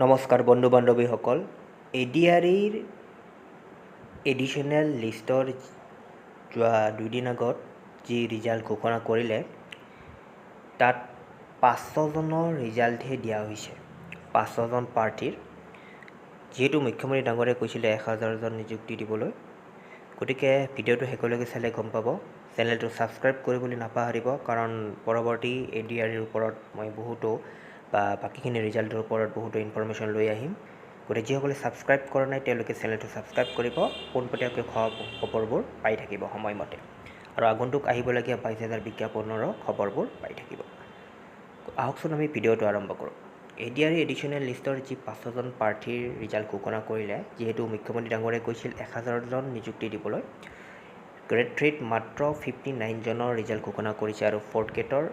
নমস্কাৰ বন্ধু বান্ধৱীসকল, এডিআৰইৰ এডিশ্যনেল লিষ্টৰ যোৱা 2 দিন আগত যি ৰিজাল্ট ঘোষণা কৰিলে, তাত 500জনৰ ৰিজাল্টহে দিয়া হৈছে, 500জন প্ৰাৰ্থীৰ। যিহেতু মুখ্যমন্ত্ৰী ডাঙৰীয়াই কৈছিলে 1000জন নিযুক্তি দিবলৈ। গতিকে ভিডিঅ'টো শেষলৈকে চালে গম পাব। চেনেলটো ছাবস্ক্ৰাইব কৰিবলৈ নাপাহৰিব, কাৰণ পৰৱৰ্তী এডিআৰইৰ ওপৰত মই বহুতো বা বাকীখিনি ৰিজাল্টৰ ওপৰত বহুতো ইনফৰমেশ্যন লৈ আহিম। গতিকে যিসকলে ছাবস্ক্ৰাইব কৰা নাই, তেওঁলোকে চেনেলটো ছাবস্ক্ৰাইব কৰিব। পোনপটীয়াকৈ খবৰবোৰ পাই থাকিব সময়মতে আৰু আগন্তুক আহিবলগীয়া 22,000 বিজ্ঞাপনৰো খবৰবোৰ পাই থাকিব। আহকচোন, আমি ভিডিঅ'টো আৰম্ভ কৰোঁ। এডিআৰই এডিশ্যনেল লিষ্টৰ যি 500জন প্ৰাৰ্থীৰ ৰিজাল্ট ঘোষণা কৰিলে, যিহেতু মুখ্যমন্ত্ৰী ডাঙৰীয়াই কৈছিল 1000জন নিযুক্তি দিবলৈ, গ্ৰেড 3ত মাত্ৰ 59জনৰ ৰিজাল্ট ঘোষণা কৰিছে আৰু ফ'ৰ্থ গ্ৰেডৰ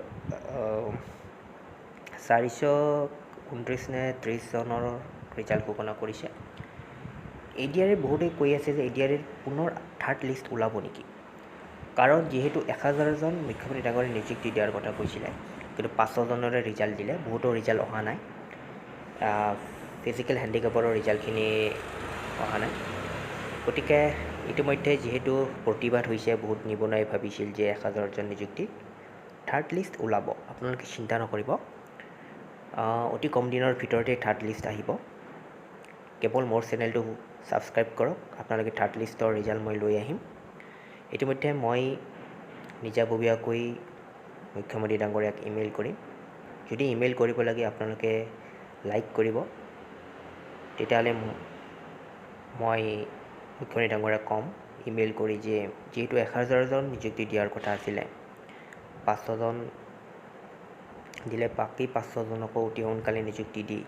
429 নে 30জনৰ ৰিজাল্ট ঘোষণা কৰিছে। এডিআৰই বহুতেই কৈ আছে যে এডিআৰইৰ পুনৰ থাৰ্ড লিষ্ট ওলাব নেকি? কাৰণ যিহেতু 1000জন মুখ্যমন্ত্ৰী ডাঙৰীয়াই নিযুক্তি দিয়াৰ কথা কৈছিলে, কিন্তু 500জনৰে ৰিজাল্ট দিলে। বহুতো ৰিজাল্ট অহা নাই, ফিজিকেল হেণ্ডিকেপৰো ৰিজাল্টখিনি অহা নাই। গতিকে ইতিমধ্যে যিহেতু প্ৰতিবাদ হৈছে, বহুত নিবনুৱাই ভাবিছিল যে 1000জন নিযুক্তি থাৰ্ড লিষ্ট ওলাব। আপোনালোকে চিন্তা নকৰিব, অতি কম দিনৰ ভিতৰতে থাৰ্ড লিষ্ট আহিব। কেৱল মোৰ চেনেলটো ছাবস্ক্ৰাইব কৰক, আপোনালোকে থাৰ্ড লিষ্টৰ ৰিজাল্ট মই লৈ আহিম। ইতিমধ্যে মই নিজাববীয়াকৈ মুখ্যমন্ত্ৰী ডাঙৰীয়াক ইমেইল কৰিম। যদি ইমেইল কৰিব লাগে, আপোনালোকে লাইক কৰিব, তেতিয়াহ'লে মই মুখ্যমন্ত্ৰী ডাঙৰীয়াক ক'ম ইমেইল কৰি যে যিহেতু 1000জন নিযুক্তি দিয়াৰ কথা আছিলে, 500জন দিলে, বাকী 500জনকো অতি সোনকালে নিযুক্তি দি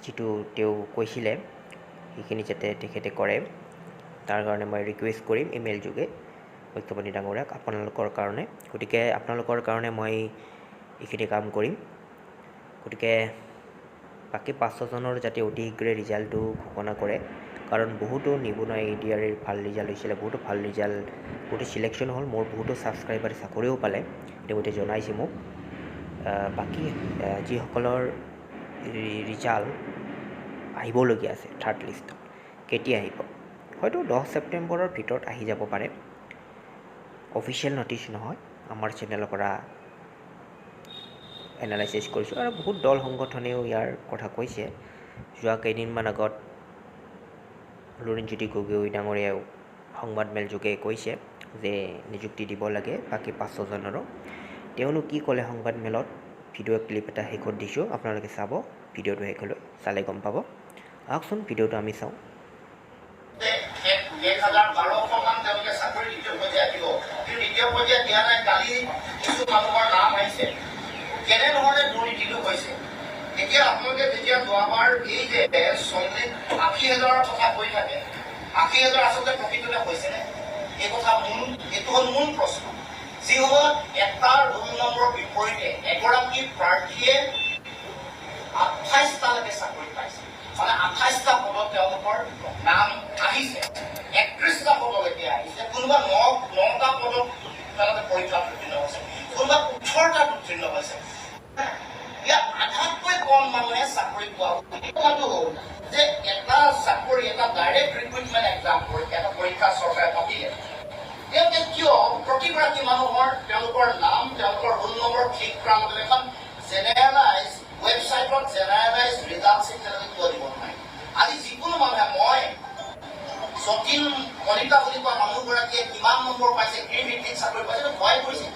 যিটো তেওঁ কৈছিলে সেইখিনি যাতে তেখেতে কৰে, তাৰ কাৰণে মই ৰিকুৱেষ্ট কৰিম ইমেইল যোগে মুখ্যমন্ত্ৰী ডাঙৰীয়াক আপোনালোকৰ কাৰণে। গতিকে আপোনালোকৰ কাৰণে মই এইখিনি কাম কৰিম। গতিকে বাকী 500জনৰ যাতে অতি শীঘ্ৰে ৰিজাল্টটো ঘোষণা কৰে, কাৰণ বহুতো নিবনুৱাই এডিআৰইৰ ভাল ৰিজাল্ট হৈছিলে, বহুতো ভাল ৰিজাল্ট, বহুতো চিলেকশ্যন হ'ল। মোৰ বহুতো ছাবস্ক্ৰাইবাৰে চাকৰিও পালে, ইতিমধ্যে জনাইছে মোক। বাকী যিসকলৰ ৰিজাল্ট আহিবলগীয়া আছে থাৰ্ড লিষ্টত, কেতিয়া আহিব? হয়তো 10 ছেপ্টেম্বৰৰ ভিতৰত আহি যাব পাৰে। অফিচিয়েল নটিচ নহয়, আমাৰ চেনেলৰ পৰা এনালাইচিছ কৰিছোঁ আৰু বহুত দল সংগঠনেও ইয়াৰ কথা কৈছে। যোৱা কেইদিনমান আগত লুৰিণজ্যোতি গগৈ ডাঙৰীয়াইও সংবাদমেল যোগে কৈছে যে নিযুক্তি দিব লাগে বাকী 500জনৰো। তেওঁনো কি ক'লে সংবাদমেলত, ভিডিঅ' ক্লিপ এটা শেষত দিছোঁ, আপোনালোকে চাব। ভিডিঅ'টো শেষলৈ চালে গম পাব। আহকচোন, ভিডিঅ'টো আমি চাওঁ। 1200মান তেওঁলোকে চাকৰি দ্বিতীয় পৰ্যায়ত দিব, কিন্তু দ্বিতীয় পৰ্যায়ত দিয়া নাই। কালি কিছু মানুহৰ নাম আহিছে। কেনেধৰণে দুৰ্নীতিটো হৈছে? এতিয়া আপোনালোকে যেতিয়া যোৱাবাৰ এই যে 40 80 হাজাৰৰ কথা কৈ থাকে, 80 হাজাৰ আচলতে প্ৰকৃততে হৈছেনে? এই কথা মূল, এইটো হ'ল মূল প্ৰশ্ন। যি সময়ত এটা ৰোল নম্বৰৰ বিপৰীতে এগৰাকী প্ৰাৰ্থীয়ে 28টালৈকে চাকৰি পাইছে, মানে 28টা পদত তেওঁলোকৰ নাম আহিছে, 31টা পদলৈকে আহিছে, কোনোবা নটা পদত তেওঁলোকে পৰীক্ষাত উত্তীৰ্ণ হৈছে, কোনোবা 18টাত উত্তীৰ্ণ হৈছে, ইয়াত আধাতকৈ কম মানুহে চাকৰি পোৱা। কথাটো হ'ল যে এটা চাকৰি, এটা ডাইৰেক্ট ৰিক্ৰুইটমেণ্ট এক্সাম, এটা পৰীক্ষা চৰকাৰে পাতিলে, তেওঁলোকে কিয় প্ৰতিগৰাকী মানুহৰ তেওঁলোকৰ নাম, তেওঁলোকৰ ৰোল নম্বৰ ক্লিক কৰাৰ লগে লগে এখন জেনেৰেলাইজ ৱেবছাইটত জেনেৰেলাইজ ৰিজাল্ট শ্বিট তেওঁলোকে কিয় দিব নোৱাৰে? আজি যিকোনো মানুহে, মই যতীন কলিতা বুলি কোৱা মানুহগৰাকীয়ে কিমান নম্বৰ পাইছে, কি ভিত্তিত চাকৰি পাইছে, ভয় কৰিছে,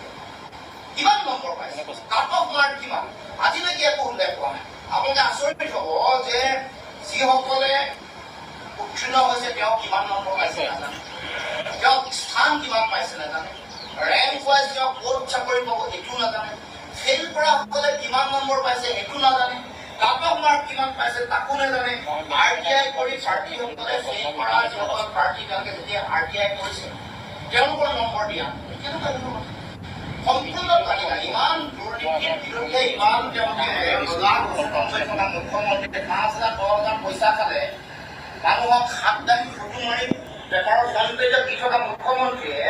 কিমান নম্বৰ পাইছে, কাট অফ মাৰ্ক কিমান, আজিলৈকে একো উল্লেখ হোৱা নাই। আপোনালোকে আচৰিত হ'ব যে যিসকলে উত্তীৰ্ণ হৈছে, তেওঁ কিমান নম্বৰ পাইছে নাজানে, তেওঁ স্থান কিমান পাইছে নাজানে, ৰেংক ৱাইজ তেওঁ ক'ত চাকৰি পাব এইটো নাজানে, ফেইল কৰাসকলে কিমান নম্বৰ পাইছে সেইটো নাজানে, কাট অফ মাৰ্ক কিমান পাইছে তাকো নাজানে। আৰটিআই কৰি প্ৰাৰ্থীসকলে, ফেইল কৰা যিসকল প্ৰাৰ্থী, তেওঁলোকে যেতিয়া আৰটিআই কৰিছে, তেওঁলোকৰ নম্বৰ দিয়া, কেনেকুৱা ধৰণৰ কথা? সম্পূৰ্ণ তালিকা। ইমান দুৰ্নীতিৰ বিৰুদ্ধে ইমান তেওঁলোকে সজাগ হৈ থকা মুখ্যমন্ত্ৰীয়ে 5 হাজাৰ 10 হাজাৰ পইচা খালে, মানুহক হাত দাঙি ফটো মাৰি পেপাৰৰ ফ্ৰণ্ট পেজত দি থকা মুখ্যমন্ত্ৰীয়ে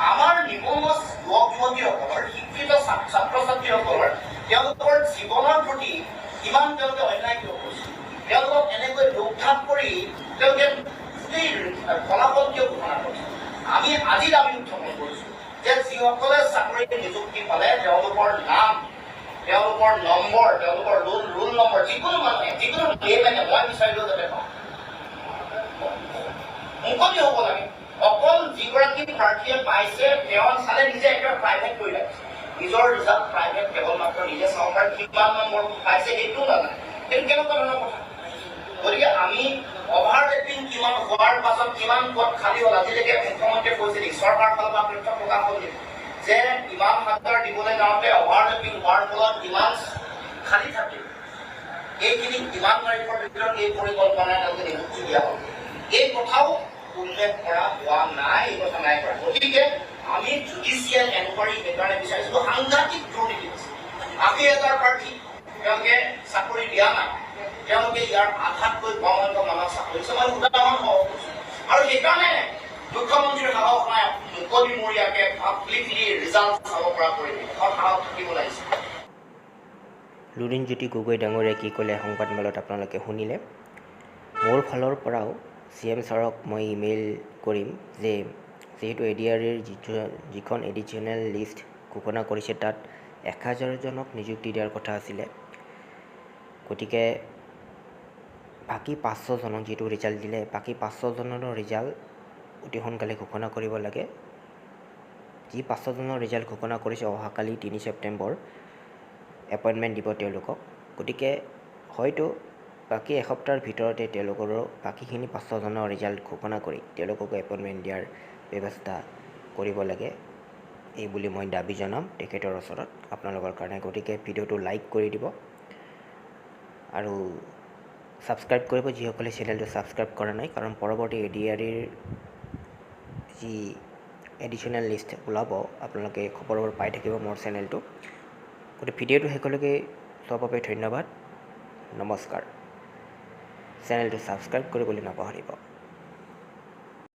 আমাৰ নিবনুৱা যুৱক যুৱতীসকলৰ, শিক্ষিত ছাত্ৰ ছাত্ৰীসকলৰ, তেওঁলোকৰ জীৱনৰ প্ৰতি ইমান তেওঁলোকে অন্যায় কিয় কৰিছে? তেওঁলোকক এনেকৈ লোকধাপ কৰি তেওঁলোকে গোটেই ফলাফল কিয় ঘোষণা কৰিছে? আমি আজি দাবী উত্থাপন কৰিছোঁ যে যিসকলে চাকৰি নিযুক্তি পালে তেওঁলোকৰ নাম, তেওঁলোকৰ নম্বৰ, তেওঁলোকৰ ৰোল নম্বৰ যিকোনো মানুহে, যিকোনো লেমেনে, মই বিচাৰিলেও যাতে পাওঁ, মুকলি হ'ব লাগে। অকল যিগৰাকী প্ৰাৰ্থীয়ে পাইছে তেওঁ চালে নিজে একেবাৰে প্ৰাইভেট কৰি ৰাখিছে, নিজৰ ৰিজাল্ট প্ৰাইভেট, কেৱল মাত্ৰ নিজে চাব পাৰে, কিমান নম্বৰ পাইছে সেইটোও নাজানে। সেইটো কেনেকুৱা ধৰণৰ কথা? গতিকে আমি অভাৰলেপিং কিমান হোৱাৰ পাছত কিমান পদ খালী হ'ল, আজিলৈকে মুখ্যমন্ত্ৰীয়ে কৈছে নেকি, চৰকাৰৰ ফালৰ পৰা তথ্য প্ৰকাশ হ'ল নেকি যে ইমান হাজাৰ দিবলৈ যাওঁতে অভাৰলেপিং হোৱাৰ ফলত ইমান খালী থাকিল, এইখিনি ইমান তাৰিখৰ ভিতৰত এই পৰিকল্পনাৰে তেওঁলোকে নিযুক্তি দিয়া হ'ল, এই কথাও উল্লেখ কৰা হোৱা নাই, এই কথা নাই কৰা। গতিকে আমি জুডিচিয়েল এনকুৱাৰী সেইকাৰণে বিচাৰিছিলোঁ। সাংঘাতিক দুৰ্নীতি হৈছে, 80,000 প্ৰাৰ্থী তেওঁলোকে চাকৰি দিয়া নাই, তেওঁলোকে ইয়াৰ আধাতকৈ কম সংখ্যক মানুহক চাকৰি দিছে। মই উদাহৰণ সহ কৈছোঁ। আৰু সেইকাৰণে মুখ্যমন্ত্ৰীৰ সাহস নাই মুকলিমূৰীয়াকে পাব্লিকলি ৰিজাল্ট চাব পৰা পৰিৱেশ সাহস থাকিব লাগিছে। লুৰিণজ্যোতি গগৈ ডাঙৰীয়াই কি ক'লে সংবাদমেলত আপোনালোকে শুনিলে। মোৰ ফালৰ পৰাও চি এম ছাৰক মই ইমেইল কৰিম যে যিহেতু এ ডি আৰ ইৰ যিখন এডিশ্যনেল লিষ্ট ঘোষণা কৰিছে তাত 1000জনক নিযুক্তি দিয়াৰ কথা আছিলে, গতিকে বাকী 500জনক যিটো ৰিজাল্ট দিলে বাকী 500জনৰো ৰিজাল্ট অতি সোনকালে ঘোষণা কৰিব লাগে। যি 500জনৰ ৰিজাল্ট ঘোষণা কৰিছে অহাকালি 3 ছেপ্টেম্বৰ এপইণ্টমেণ্ট দিব তেওঁলোকক, গতিকে হয়তো বাকী এসপ্তাহৰ ভিতৰতে তেওঁলোকৰো বাকীখিনি 500জনৰ ৰিজাল্ট ঘোষণা কৰি তেওঁলোককো এপইণ্টমেণ্ট দিয়াৰ ব্যৱস্থা কৰিব লাগে, এই বুলি মই দাবী জনাম তেখেতৰ ওচৰত আপোনালোকৰ কাৰণে। গতিকে ভিডিঅ'টো লাইক কৰি দিব আৰু ছাবস্ক্ৰাইব কৰিব যিসকলে চেনেলটো ছাবস্ক্ৰাইব কৰা নাই, কাৰণ পৰৱৰ্তী এ ডি আৰ ইৰ যি এডিশ্যনেল লিষ্ট ওলাব আপোনালোকে খবৰবোৰ পাই থাকিব মোৰ চেনেলটো। গতিকে ভিডিঅ'টো শেষলৈকে চোৱাৰ বাবে ধন্যবাদ, নমস্কাৰ। চেনেলটো ছাবস্ক্ৰাইব কৰিবলৈ নাপাহৰিব।